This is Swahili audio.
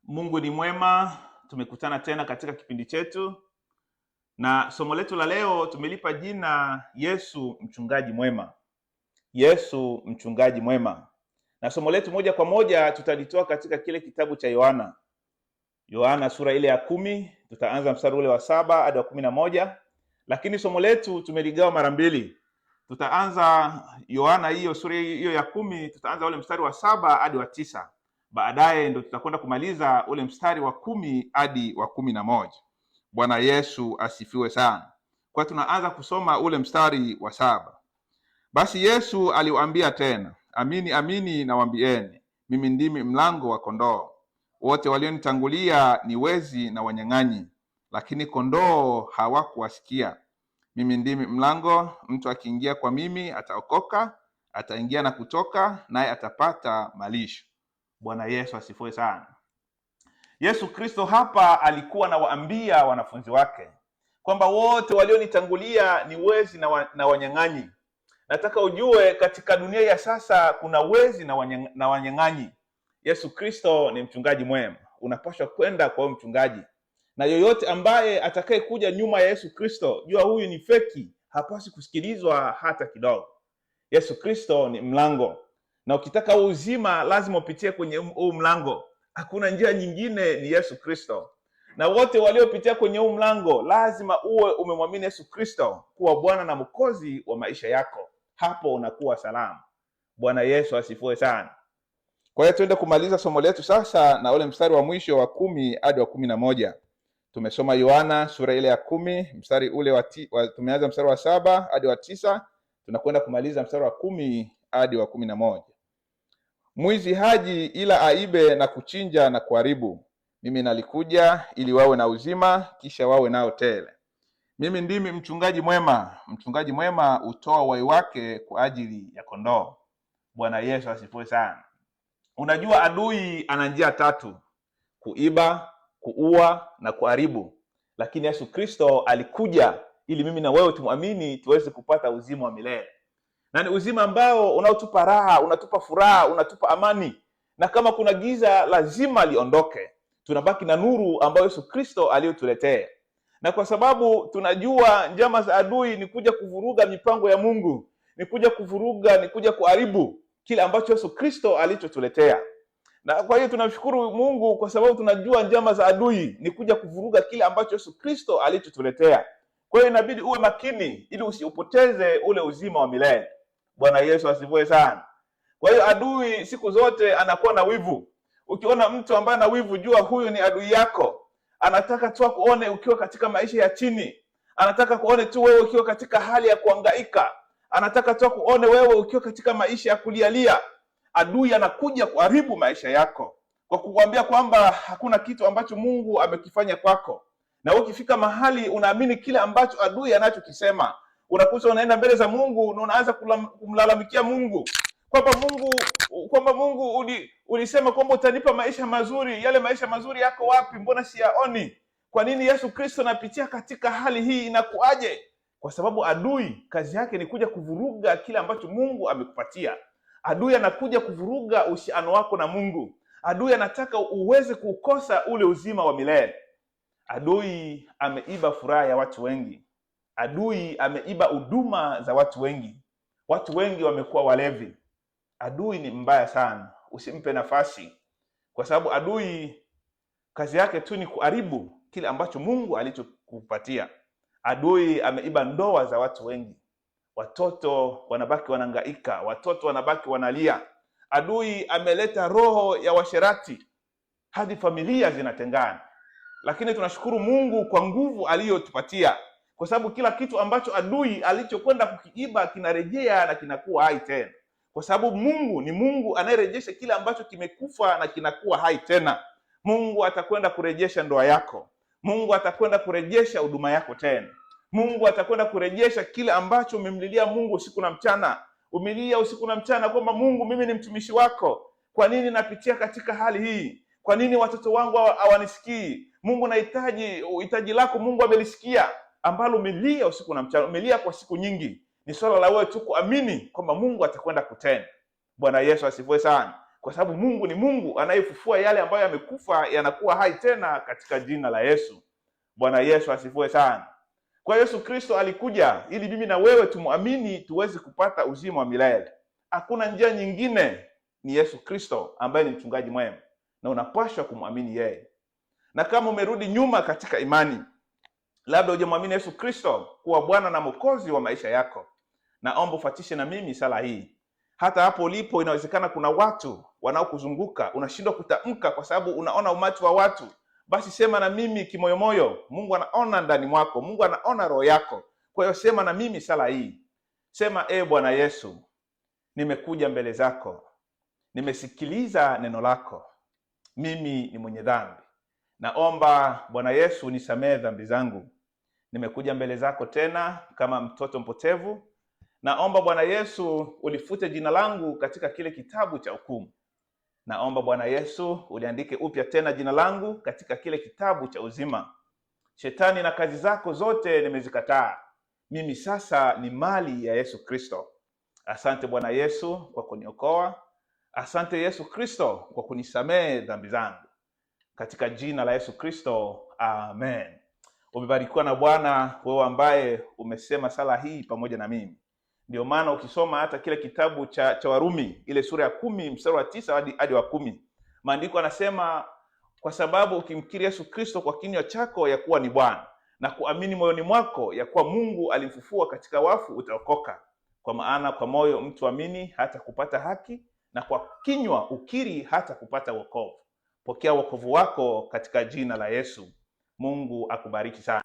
Mungu ni mwema, tumekutana tena katika kipindi chetu na somo letu la leo tumelipa jina Yesu mchungaji mwema. Yesu mchungaji mwema. Na somo letu moja kwa moja tutalitoa katika kile kitabu cha Yohana. Yohana sura ile ya 10, tutaanza mstari ule wa 7 hadi wa 11. Lakini somo letu tumeligawa mara mbili. Tutaanza Yohana hiyo sura hiyo ya 10, tutaanza ule mstari wa 7 hadi wa 9. Baadaye ndo tutakwenda kumaliza ule mstari wa 10 hadi wa 11. Bwana Yesu asifiwe sana. Kwa tunaanza kusoma ule mstari wa 7. Basi Yesu aliwaambia tena, amini amini nawaambieni, mimi ndimi mlango wa kondoo. Wote walionitangulia ni wezi na wanyang'anyi, lakini kondoo hawakuwasikia. Mimi ndimi mlango, mtu akiingia kwa mimi ataokoka, ataingia na kutoka, naye atapata malisho. Bwana Yesu asifiwe sana. Yesu Kristo hapa alikuwa anawaambia wanafunzi wake kwamba wote walionitangulia ni wezi na wanyang'anyi. Nataka ujue katika dunia ya sasa kuna wezi na wanyang'anyi. Yesu Kristo ni mchungaji mwema. Unapaswa kwenda kwa huyo mchungaji. Na yoyote ambaye atakayekuja nyuma ya Yesu Kristo, jua huyu ni feki, hapaswi kusikilizwa hata kidogo. Yesu Kristo ni mlango. Na ukitaka uzima lazima upitie kwenye huu mlango. Hakuna njia nyingine, ni Yesu Kristo. Na wote waliopitia kwenye huu mlango lazima uwe umemwamini Yesu Kristo kuwa Bwana na Mwokozi wa maisha yako. Hapo unakuwa salama. Bwana Yesu asifiwe sana. Kwa hiyo tuende kumaliza somo letu sasa na ule mstari wa mwisho wa 10 hadi wa 11. Tumesoma Yohana sura ile ya 10, mstari ule wa ti-, wa, tumeanza mstari wa 7 hadi wa 9, tunakwenda kumaliza mstari wa 10 hadi wa 11. Mwizi haji ila aibe na kuchinja na kuharibu. Mimi nalikuja ili wawe na uzima, kisha wawe nao tele. Mimi ndimi mchungaji mwema. Mchungaji mwema hutoa uhai wake kwa ajili ya kondoo. Bwana Yesu asifiwe sana. Unajua adui ana njia tatu: kuiba, kuua na kuharibu. Lakini Yesu Kristo alikuja ili mimi na wewe tumwamini tuweze kupata uzima wa milele. Na ni uzima ambao unaotupa raha, unatupa furaha, unatupa amani. Na kama kuna giza lazima liondoke. Tunabaki na nuru ambayo Yesu Kristo aliyotuletea. Na kwa sababu tunajua njama za adui ni kuja kuvuruga mipango ya Mungu, ni kuja kuvuruga, ni kuja kuharibu kile ambacho Yesu Kristo alichotuletea. Na kwa hiyo tunamshukuru Mungu kwa sababu tunajua njama za adui ni kuja kuvuruga kile ambacho Yesu Kristo alichotuletea. Kwa hiyo inabidi uwe makini ili usiupoteze ule uzima wa milele. Bwana Yesu asifiwe sana. Kwa hiyo adui siku zote anakuwa na wivu. Ukiona mtu ambaye ana wivu, jua huyu ni adui yako. Anataka tu akuone ukiwa katika maisha ya chini. Anataka kuone tu wewe ukiwa katika hali ya kuhangaika. Anataka tu akuone wewe ukiwa katika maisha ya kulialia. Adui anakuja kuharibu maisha yako kwa kukuambia kwamba hakuna kitu ambacho Mungu amekifanya kwako. Na ukifika mahali unaamini kile ambacho adui anachokisema, unakuta unaenda mbele za Mungu na unaanza kumlalamikia Mungu kwamba Mungu ulisema kwamba utanipa maisha mazuri. Yale maisha mazuri yako wapi? Mbona siyaoni? Kwa nini Yesu Kristo anapitia katika hali hii? Inakuaje? Kwa sababu adui kazi yake ni kuja kuvuruga kile ambacho Mungu amekupatia. Adui anakuja kuvuruga uhusiano wako na Mungu. Adui anataka uweze kukosa ule uzima wa milele. Adui ameiba furaha ya watu wengi. Adui ameiba huduma za watu wengi. Watu wengi wamekuwa walevi. Adui ni mbaya sana, usimpe nafasi, kwa sababu adui kazi yake tu ni kuharibu kile ambacho Mungu alichokupatia. Adui ameiba ndoa za watu wengi. Watoto wanabaki wanahangaika, watoto wanabaki wanalia. Adui ameleta roho ya washerati hadi familia zinatengana. Lakini tunashukuru Mungu kwa nguvu aliyotupatia, kwa sababu kila kitu ambacho adui alichokwenda kukiiba kinarejea na kinakuwa hai tena. Kwa sababu Mungu ni Mungu anayerejesha kile ambacho kimekufa na kinakuwa hai tena. Mungu atakwenda kurejesha ndoa yako. Mungu atakwenda kurejesha huduma yako tena. Mungu atakwenda kurejesha kile ambacho umemlilia Mungu usiku na mchana. Umelia usiku na mchana kwamba Mungu, mimi ni mtumishi wako. Kwa nini napitia katika hali hii? Kwa nini watoto wangu hawanisikii? Mungu, nahitaji hitaji lako. Mungu amelisikia ambalo umelia usiku na mchana, umelia kwa siku nyingi. Ni swala la wewe tu kuamini kwamba Mungu atakwenda kutenda. Bwana Yesu asifiwe sana. kwa sababu Mungu ni Mungu anayefufua yale ambayo yamekufa yanakuwa hai tena katika jina la Yesu. Bwana Yesu asifiwe sana. Kwa Yesu Kristo alikuja ili mimi na wewe tumwamini tuweze kupata uzima wa milele. Hakuna njia nyingine, ni Yesu Kristo ambaye ni mchungaji mwema, na unapaswa kumwamini yeye. Na kama umerudi nyuma katika imani, labda hujamwamini Yesu Kristo kuwa Bwana na Mwokozi wa maisha yako, naomba ufuatishe na mimi sala hii. Hata hapo ulipo, inawezekana kuna watu wanaokuzunguka unashindwa kutamka kwa sababu unaona umati wa watu. Basi sema na mimi kimoyomoyo. Mungu anaona ndani mwako, Mungu anaona roho yako. Kwa hiyo sema na mimi sala hii, sema: E Bwana Yesu, nimekuja mbele zako, nimesikiliza neno lako, mimi ni mwenye dhambi. Naomba Bwana Yesu nisamehe dhambi zangu. Nimekuja mbele zako tena kama mtoto mpotevu. Naomba Bwana Yesu ulifute jina langu katika kile kitabu cha hukumu. Naomba Bwana Yesu uliandike upya tena jina langu katika kile kitabu cha uzima. Shetani na kazi zako zote nimezikataa. Mimi sasa ni mali ya Yesu Kristo. Asante Bwana Yesu kwa kuniokoa. Asante Yesu Kristo kwa kunisamehe dhambi zangu. Katika jina la Yesu Kristo, amen. Umebarikiwa na Bwana wewe ambaye umesema sala hii pamoja na mimi. Ndio maana ukisoma hata kile kitabu cha Warumi ile sura ya 10 mstari wa 9 hadi wa 10, maandiko anasema kwa sababu ukimkiri Yesu Kristo kwa kinywa chako ya kuwa ni Bwana na kuamini moyoni mwako ya kuwa Mungu alimfufua katika wafu, utaokoka. Kwa maana kwa moyo mtu amini hata kupata haki, na kwa kinywa ukiri hata kupata wokovu. Pokea wokovu wako katika jina la Yesu. Mungu akubariki sana.